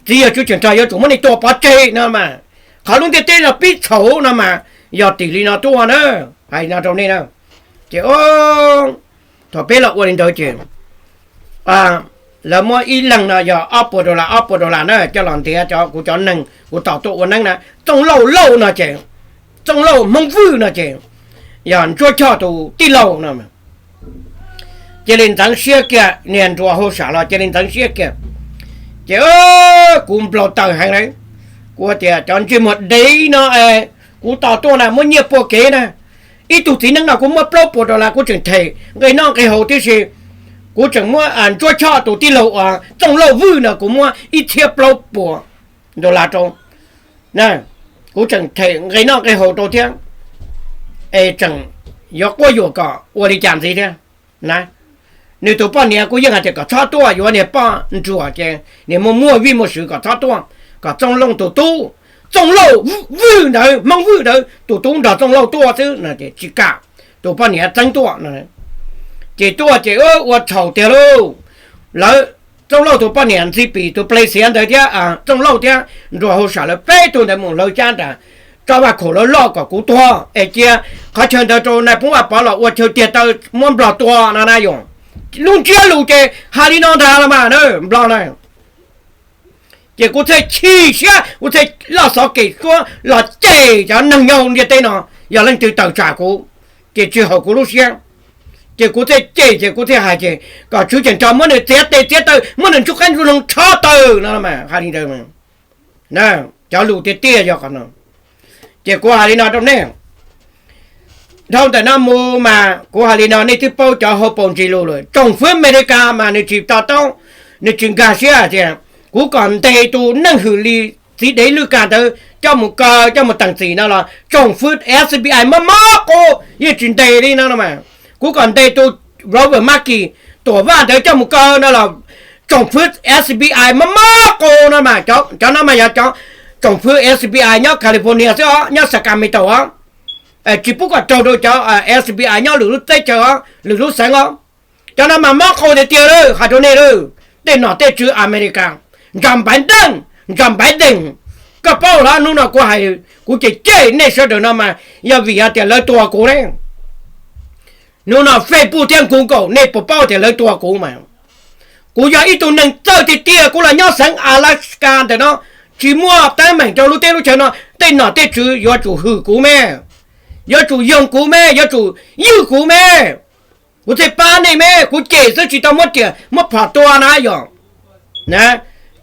txiv yawg tswv tseem rog yuav tsum muab nej tua pov tseg no mas. Qhov lub ntiaj teb no pib txhaum no mas yog tim li no tuaj na, hais no rau nej na. Ces thaum peb los ua li ntawd ces lawv muab ib leeg no yog ob puas dollar, ob puas dollar na coj los ntiav cov kuv cov neeg kuv tos tuaj ua neeb na. Txooj Lauj Lauj no ces, Txooj Lauj Hmoob Vwj no ces yog Ntsuab Choj tus tij laug no cia li ntxeev siab kiag, niag nruas hauj sam los cia li ntxeev siab kiag. Ces kuv nplau taws heev lawm, kuv tias cov ntsej muag dev no, kuv tos tuaj na muab nyiaj pua kev na. Ib tug txiv neeb no kuv muab plaub puas dollar kuv tseem them nqe noj nqe haus tib si. Kuv tseem muab Ntsuab Choj tus tij laug uas Txooj Lauj Vwj no kuv muab ib txhiab plaub puas dollar rau, kuv tseem them nqe noj nqe haus rau thiab, es tseem yuav quab yuam kom ua li cas ntxiv thiab na. Nws tus poj niam kuv yeej hais tias kom txhob tuaj yuav niag poj nruas ces niag muaj muaj vij muaj sw kom txhob tuaj, kom Txooj Lauj tus tub, Txooj Lauj Vwj ntawd, Hmoob Vwj ntawd tus tub nrog Txooj Lauj tuaj xwb no ces tsis kam, tus poj niam txeeb tuaj no. Ces tuaj ces ua txhaum tiag lauj. Lawv, Txooj Lauj tus poj niam Ntxi Pim tus ples xiav ntawd thiab Txooj Lauj thiab nruas hauj sam lawv peb tug ntawd mus hlawv xyab nram tsob vaj khaum loj loj kom kuv tuag es cia qhov chaw ntawd rau nais phoo Vaj Pov los ua chaw tiag taw muab Nplog tua no na yom. Lub ntsiab lus ces hais li no ntag los mas na Nplog na. Ces kuv thiaj chim siab, kuv thiaj loj xov kem suab los cem cov neeg nyob ntiaj teb no, yog leej twg tawm tsam kuv ces tsis haum kuv lub siab. Ces kuv thiaj cem ces kuv thiaj hais ces kom tswv tseem rog muab nws txiav tes txiav taw, muab nws ntsuj qab ntsuj hlo rho tawm no mas hais li ntawd. Cov lus tiag tiag yog qhov no. Ces kuv hais li no rau nej, dhau ntawm no mus mas kuv hais li no nej twb paub cov hauv paus ntsis lus lawm. Tsoom fwv Amelikas mas nws tsis to taub, nws tsis nkag siab tias kuv kom ntes tus neeg hwm li txiv dev lwj kag ntawd coj mus kaw coj mus teem txim no los tsoom fwv FBI mob mob qus yeej tsis ntes li no mas. Kuv kom ntes tus Robert Mueller tuam vaj ntawd coj mus kaw no los tsoom fwv FBI mob mob qus no mas. Cov no mas yog cov tsoom fwv FBI nyob California xwb os, nyob Sacramento os. Tsis pub kom raug rau cov FBI nyob lwm lub teb chaws os, lwm lub xeev os. Cov no mas mob qus tiag tiag lawm, hais rau nej lawm. Tej nom tej tswv Amelikas, Joe Biden, Joe Biden, koj paub los hnub no kuv hais, kuv cem cem nej sawv daws no mas yog vim hais tias lawv tua kuv ne. Hnub no Facebook thiab Google nej puas paub tias lawv tua kuv mas. Kuv yog ib tug neeg txawj tiag tiag, kuv los nyob xeev Alaska ntawm no, tsis muaj teeb meem rau lub teb lub chaw no, tej nom tej tswv yuav tsum hwm kuv me, yuav tsum yoog kuv me, yuav tsum ywj kuv me. Kuv thiaj pab nej me, kuv cem xwb tsis tau muab riam muab phom tua na yom.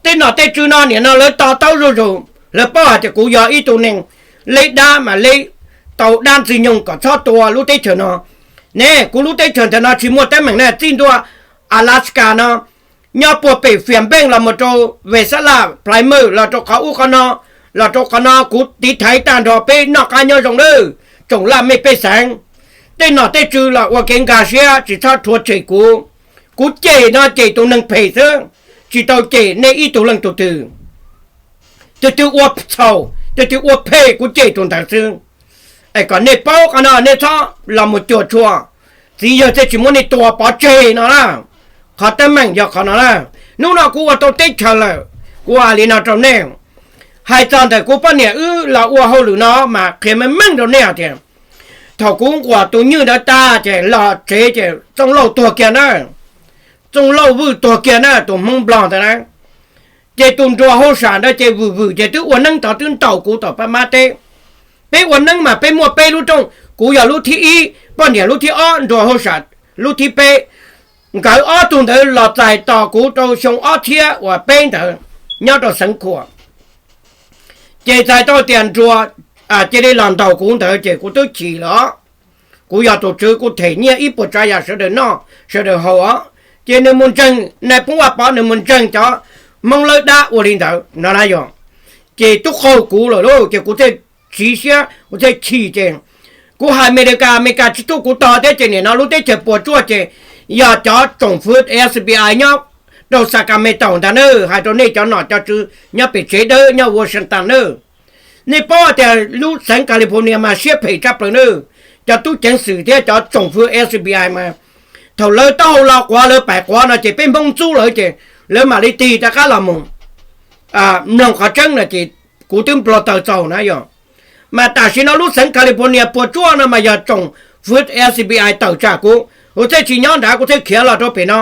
Tej nom tej tswv no nim no lawv to taub zuj zus, lawv paub hais tias kuv yog ib tug neeg leb dab mas leb tau dab ntxwg nyoog kom txhob tua lub teb chaws no. Ne kuv lub teb chaws ntawm no tsis muaj teeb meem ne, txij ntua Alaska no nyob puag pem Fairbanks los mus rau Wasilla, Plymouth los rau qhov ub qhov no, los rau qhov no kuv tiv thaiv tag nrho peb noj qab nyob zoo lawm, tsoom laj mej pej xeem. Tej nom tej tswv los ua kev nkag siab tsis txhob rhuav tshem kuv. Kuv cem no cem tus neeg phem xwb, tsis tau cem nej ib tug leej tug twg. Tus twg ua txhaum, tus twg ua phem kuv cem tus ntawd xwb. Es kom nej paub qhov no nej txhob los mus cuam tshuam, txiv yawg thiaj tsis muab nej tua pov tseg no na. Qhov teeb meem yog qhov no na. Hnub no kuv ua tau teb chaws lawm, kuv hais li no rau nej. Hais txog ntawm kuv poj niam wb los ua hauj lwm no mas qhia meej meej rau nej hais tias thaum kuv nquam tus nywj ntawd tag ces los tsev ces Txooj Lauj tuag kiag na. Txooj Lauj Vwj tuag kiag na, tus Hmoob Nplog ntawd na. Ces tus nruas hauj sam ntawd ces vwm vwm ces twb ua neeb tod twb ntaus kuv tom pab mab teb. Peb ua neeb mas peb muaj peb lub rooj, kuv yog lub thib ib, poj niam lub thib ob, nruas hauj sam lub thib peb. Nkawd ob tug ntawd los txais tos kuv rau xyoo ob txhiab uas peb ntawd nyob rau xeev Khuam. Ces txais tau tias nruas cia li los ntaus kuv ntawd ces kuv twb chim lawm. Kuv yog tus tswv kuv them nyiaj ib puas tsav yam sawv daws noj sawv daws haus os. Ces nws mus ntseeg nais phoo Vaj Pov, nws mus ntseeg cov Hmoob lawb dab ua li ntawd no na yog. Ces tub qaug kuv lawm lauj, ces kuv thiaj siv siab kuv thiaj chim ces kuv hais Amelikas, Amelikas tsis tuaj kuv tog thiab ces nim no lub teb chaws puas tsuaj ces yog cov tsoom fwv F B I nyob rau Sacramento ntag nawb, hais rau nej cov nom cov tswv nyob pem tsev dawb nyob Washington nawb. Nej paub tias lub xeev California mas siab phem tshaj plaws nawb. Cov tub ceev xwm thiab cov tsoom fwv F B I mas thaum lawv taub hau lo quav lawv pais quav no ces peb Hmoob ntxub lawv ces lawv mam li tig rov qab los mus mloog qhov tseeb no ces kuv twb nplo taws txaus na yog. Mas tam sim no lub xeev California puas tsuaj no mas yog tsoom fwv F B I tawm tsam kuv, kuv thiaj tsis nyob nrad kuv thiaj khiav los rau pem no.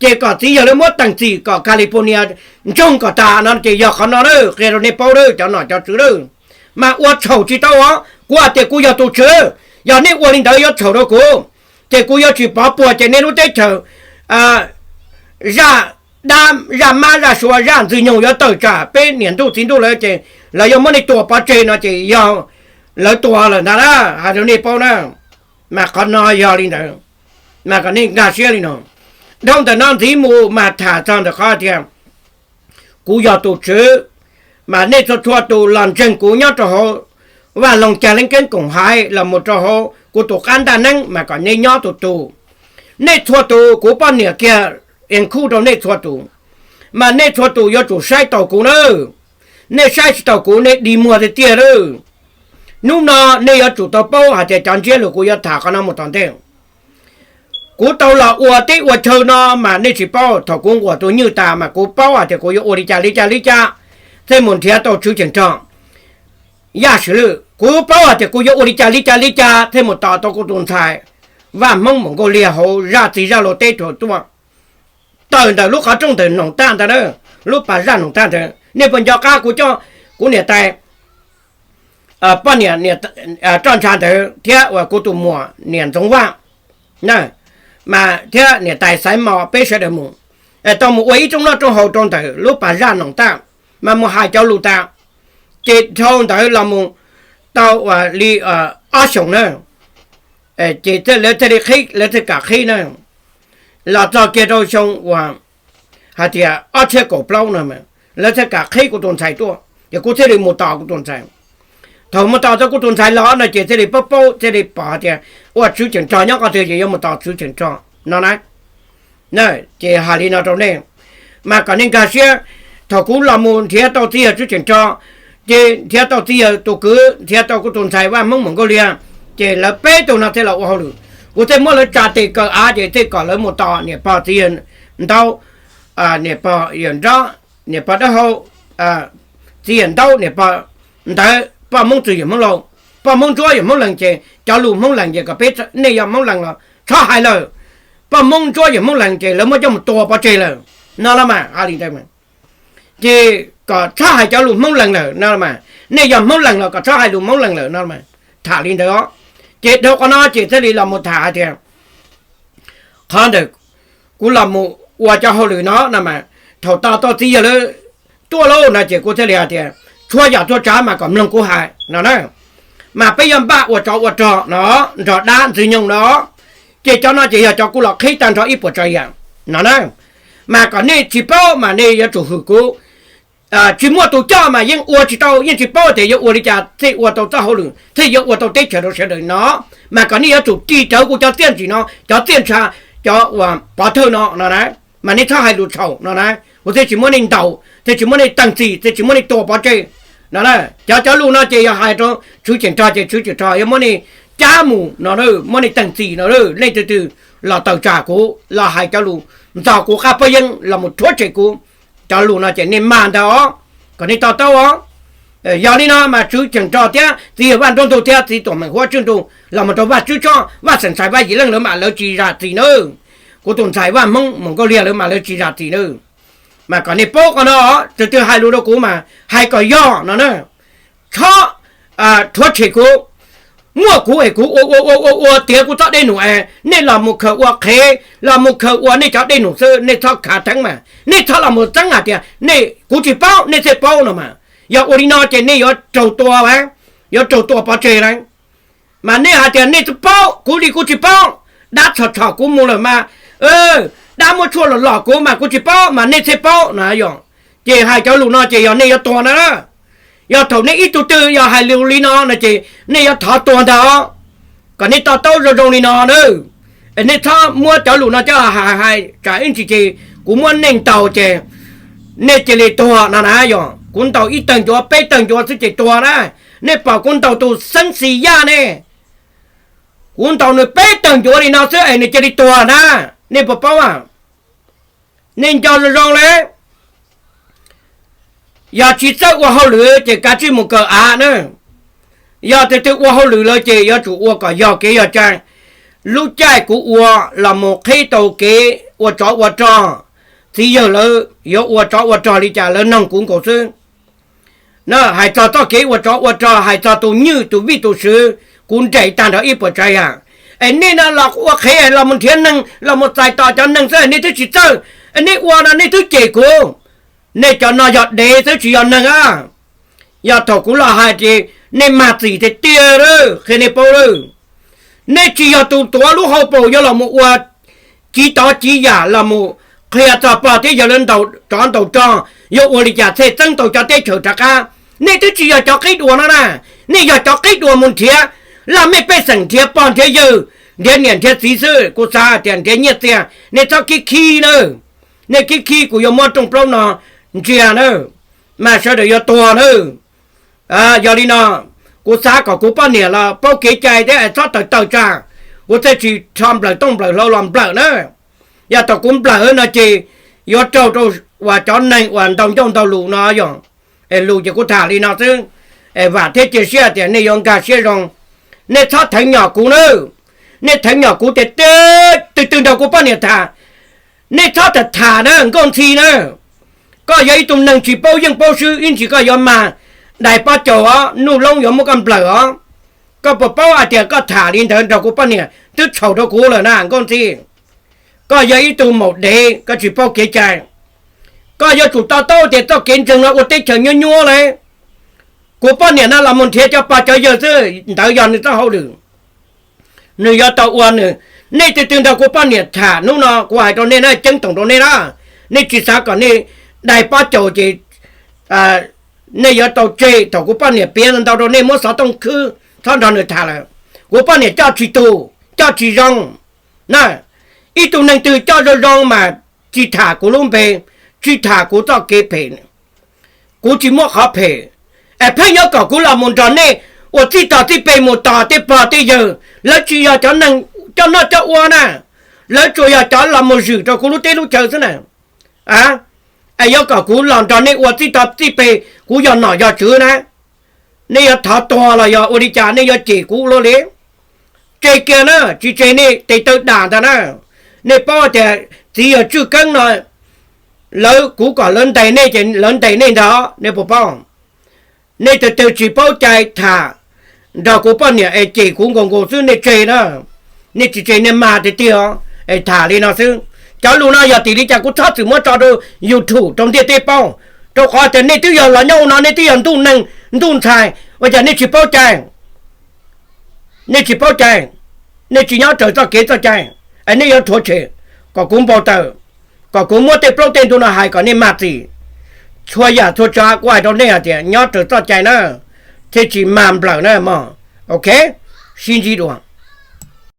Ces kom txiv yawg lawv muab teem txim kom California ntsoog kom tas no ces yog qhov no na, qhia rau nej paub lawm cov nom cov tswv lawm. Mas ua txhaum tsis tau os, kuv hais tias kuv yog tus tswv, yog nej ua li ntawd yuav txhaum rau kuv, ces kuv yuav tsis pov puag ces nej lub teb chaws zaj dab zaj mab zaj suav zaj ntxwg nyoog yuav tawm tsam peb niam ntuj txiv ntuj lawv ces lawv yuav muab nej tua pov tseg no ces yog lawv tua lawm ntag na, hais rau nej paub na. Mas qhov no yog li ntawd, mas kom nej nkag siab li no. Dhau ntawm no ntxiv mus mas tham txog ntawm qhov tias kuv yog tus tswv, mas nej txhua txhua tus los ntseeg kuv nyob rau hauv Vaj Loog Cag Leeb Keeb Koom Haiv los mus rau hauv kuv tus qab ntaj neeb mas kom nej nyob tus tus. Nej txhua tus kuv poj niam kiag es khuj rau nej txhua tus, mas nej txhua tus yuav tsum saib taus kuv nawb. Nej saib tsis taus kuv nej dig muag tiag tiag lawm. Hnub no nej yuav tsum tau paub hais tias cov ntsiab lus kuv yuav tham qhov no mus tom ntej. Kuv tau los ua teb ua chaw no mas nej tsis paub, thaum kuv nquam tus nywj tas mas kuv paub hais tias kuv yuav ua li cas li cas li cas thiaj mus nrhiav tau tswv cheem rog Yaj Swm Lwj. Kuv paub hais tias kuv yuav ua li cas li cas li cas thiaj mus tos tau kuv tus ntxhais Vaj Hmoob Moos Nkaus Liag hauv zaj txiv zaj laus teb rau tuaj. Tawm ntawm lub qhov rooj ntawm Noom Taj ntag na, lub pas zaj Noom Taj ntawd nej puas nco qab kuv coj kuv niam tais poj niam roj ntsha ntawd thiab uas kuv tus muam niam Ntxoov Vaj na, mas thiab niam tais Xaiv Mos peb sawv daws mus, tau mus ua ib rooj noj rooj haus rau ntawm lub pas zaj Noom Taj, mas mus hais cov lus tas, ces dhau ntawd los mus tau uas li ob xyoos na, ces lawv thiaj li qhib, lawv thiaj kam qhib na, los txog kiag rau xyoo uas hais tias ob txhiab kaum plaub no, lawv thiaj kam qhib kuv tus ntxhais tuaj, ces kuv thiaj li mus tos kuv tus ntxhais. Thaum mus tos tau kuv tus ntxhais los no ces thiaj li paub paub thiaj li pom tias ua tswv cheem rog nyob qhov twg ces yuav mus tos tswv cheem rog no na. Ces hais li no rau nej, mas kom nej nkag siab, thaum kuv los mus nrhiav tau txiv yawg tswv cheem rog, ces nrhiav tau txiv yawg tus kwv, nrhiav tau kuv tus ntxhais Vaj Hmoob Moos Nkaus Liag, ces lawv peb tug no thiaj los ua hauj lwm. Kuv thiaj muab lawv tsa tes kaw av ces thiaj kom lawv mus tos niam pog txiv yawg Ntaub, niam pog yawg Nrob, niam pog Dawb Hau, txiv yawg Ntaub, niam pog ntawd, poj Hmoob Txwg yawm Hmoob Lauj, poj Hmoob Ntsuab yawm Hmoob Lees, ces cov lus Hmoob Lees ces kom peb, nej yog Hmoob Lees los txhob hais lawm, poj Hmoob Ntsuab yawm Hmoob Lees ces lawv muab coj mus tua pov tseg lawm no los mas hais li ntawd. Ces kom txhob hais cov lus Hmoob Lees lawm no mas, nej yog Hmoob Lees los kom txhob hais lus Hmoob Lees lawm no mas, tham li ntawd os. Ces dhau qhov no ces thiaj li los mus tham hais tias qhov ntawm kuv los mus ua cov hauj lwm no no mas, thaum tos tau txiv yawg lawv tuaj lauj no ces kuv thiaj li hais tias tshuav yam tshuav tsav mas kom mloog kuv hais no na. Mas peb yuav npaj ua tsov ua rog no, nrog dab ntxwg nyoog no, ces cov no ces yog cov kuv los qhib tag nrho ib puas tsav yam no na. Mas kom nej tsis paub mas nej yuav tsum hwm kuv. Tsis muaj tus coj mas yeej ua tsis tau, yeej tsis paub tias yuav ua li cas thiaj ua tau txoj hauj lwm thiaj yuav ua tau teb chaws rau sawv daws no. Mas kom nej yuav tsum ris rawv kuv cov txiaj ntsim no, cov txiaj ntsha, cov uas pov thawj no no na, mas nej txhob hais lus txhaum no na. Kuv thiaj tsis muab nej ntaus, thiaj tsis muab nej teeg txim, thiaj tsis muab nej tua pov tseg no. Cov cov lus no ces yog hais rau tswv cheem rog ces tswv cheem rog yuav muab nej cab mus no, muab nej teeg txim no. Nej tus twg los tawm tsam kuv los hais cov lus ntxog kuv qab pob yeeb los mus rhuav tshem kuv, cov lus no ces nej mag ntag os, kom nej to taub os. Yog li no mas tswv cheem rog thiab txiv yawg Vaj Nruab Ntug thiab txiv tuam meem Huab Tswb Ntuj los mus rau Vaj Tswb Tshoj, Vaj Xeem Ntxhais, Vaj Yim Leej lawv mam lawv tsis zam txim nawb. Kuv tus ntxhais Vaj Hmoob Moos Nkaus Liag lawv mam lawv tsis zam txim nawb. Mas kom nej paub qhov no, tus twg hais lus rau kuv mas hais kom yog no na, txhob rhuav tshem kuv. Muaj kuv es kuv ua ua ua ua ua tiav kuv txoj dej num es nej los mus khaws ua qhev, los mus khaws ua nej cov dej num xwb, nej txhob khav theeb mas, nej txhob los mus txeeb hais tias nej, kuv tsis paub nej thiaj paub no mas. Yog ua li no ces nej yuav raug tua, yuav raug tua pov tseg lawm. Mas nej hais tias nej tsis paub, kuv li kuv tsis paub, dab txhom txhom kuv mus lawm mas, dab muab tshuaj los lom kuv mas kuv tsis paub mas nej thiaj paub no yog. Ces hais cov lus no ces yog nej yuav tuag ntag. Yog thaum nej ib tug twg yog hais lus li no no ces nej yuav thov tuag ntag os. Kom nej to taub zoo zoo li no na. Nej txhob muab cov lus no coj hais hais tsam ib ntsis ces kuv muab nej ntaus ces nej cia li tuag no na. Yog kuv ntaus ib tawg ncuav peb tawg ncuav xwb ces tuag na. Nej pom kuv ntaus tus xeeb xis Yaj ne, kuv ntaus nws peb tawg ncuav li no xwb es nws cia li tuag na. Nej puas paub? Nej nco zoo zoo le. Yog tsis txawj ua hauj lwm ces kav tsij mus kawm av na. Yog tus twg ua hauj lwm lawm ces yuav tsum ua kom yog kev yog cai. Lub caij kuv ua los mus qhib tau kev ua tsov ua rog, txiv yawg lawv yuav ua tsov ua rog li cas lawv noog kuv nkaus xwb. Hais txog txoj kev ua tsov ua rog, hais txog tus nywj tus vij tus sw, kuv nres tag nrho ib puas tsav yam. Es nej no los ua qhev los mus nrhiav neeg los mus txais tos cov neeg xwb nej twb tsis txawj, nej ua no nej twb cem kuv. Nej cov no yog dev xwb tsis yog neeg a. Yog thaum kuv los hais ces nej mag txim tiag tiag lawm, qhia nej paub lawm. Nej tsis yog tus tuav lub hauv paus yuav los mus ua civ tov civ yam los mus qhia txog pog thiab yawg lawv ntaus tsov ntaus rog yuav ua li cas thiaj txeeb tau cov teb chaws rov qab. Nej twb tsis yog cov qib dua no na. Nej yog cov qib dua mus nrhiav laj mej pej xeem, nrhiav pog nrhiav yawg, nrhiav niam nrhiav txiv xwb. Kuv xav tias nrhiav nyiaj txiag. Nej txhob khib khib nawb. Nej khib khib kuv yuav muab rooj plaub no ntsia nawb, mas sawv daws yuav tuag nawb. Yog li no, kuv xav kom kuv poj niam los paub kev cai thiab es txhob tawm tawm tsam, kuv thiaj tsis rho nplawm tooj nplawm hlau los nplawm na. Yog thaum kuv nplawm no ces yuav raug rau uas cov neeg uas ntau ncauj ntau lus no yog. Es lus ces kuv tham li no xwb, es vam thiab cia siab tias nej yuav nkag siab zoo. Nej txhob theev nyom kuv nawb. Nej theev nyom kuv tias twg twg nrog kuv poj niam tham, nej txhob tham tham na Nkauj Ntxhi na. Koj yog ib tug neeg tsis paub yeej paub swb, ib ntsis koj yuav mag dais pob caus os, Nuj Loob yuav muab koj nplawm os. Koj puas paub hais tias koj tham li ntawd nrog kuv poj niam twb txhaum rau kuv lawm na Nkauj Ntxhi. Koj yog ib tug maum dev, koj tsis paub kev cai. Koj yuav tsum to taub tias txoj kev ntseeg no ua teb chaws nyuab nyuab li. Kuv poj niam no los mus nrhiav cov pog cov yawg xwb, ntawd yog nws txoj hauj lwm, nws yuav tau ua nws. Nej twg twg nrog kuv poj niam tham hnub no kuv hais rau nej na, ceeb toom rau nej na, nej tsis xav kom nej dais pob caus ces nej yuav tau tseg thaum kuv poj niam piav ntau rau nej muab xov tooj khwb txhob nrog nws tham lawm. Kuv poj niam coj tsis tus, coj tsis zoo na. Ib tug neeg twg coj zoo zoo mas tsis tham kuv lub npe, tsis tham kuv txoj kev phem, kuv tsis muab qhov phem. Es pheej yuav kom kuv los mus nrog nej ua txij tos txij peg mus tos tej pog tej yawg, lawv tsis yog cov neeg coj noj coj ua na, lawv tsuas yog cov los mus zwm rau kuv lub teb lub chaw xwb na. Es yuav kom kuv los nrog nej ua txij tos txij peg, kuv yog nom yog tswv na, nej yuav thov tuag los yog ua li cas nej yuav cem kuv luaj li? Tseg kiag na, tsis tseg nej tes taw dam ntag na. Nej paub tias txiv yawg Tswj Keeb no, lawv kuv kom lawv ntes nej ces lawv ntes nej ntag, nej puas paub? Nej tus twg tsis paub cai tham nrog kuv poj niam es cem kuv nkaus nkaus xwb nej tseg na. Nej tsis tseg nej mag tiag tiag es tham li no xwb. Cov lus no yog tim li cas kuv txhob txwm muab tso rau YouTube rau ntiaj teb paub, rau qhov tias nej twb yog los nyob no nej twb yog ntuj neeg ntuj ntxhais ua cas nej tsis paub cai? Nej tsis paub cai, nej tsis nyob raws txoj kev txoj cai, es nej yuav rhuav tshem kom kuv npau taws, kom kuv muab tej plaub tej ntug no hais kom nej mag txim. Txhua yam txhua tsav kuv hais rau nej hais tias nyob raws txoj cai na, thiaj tsis mag nplawm na mog. Ok, sib ntsib dua.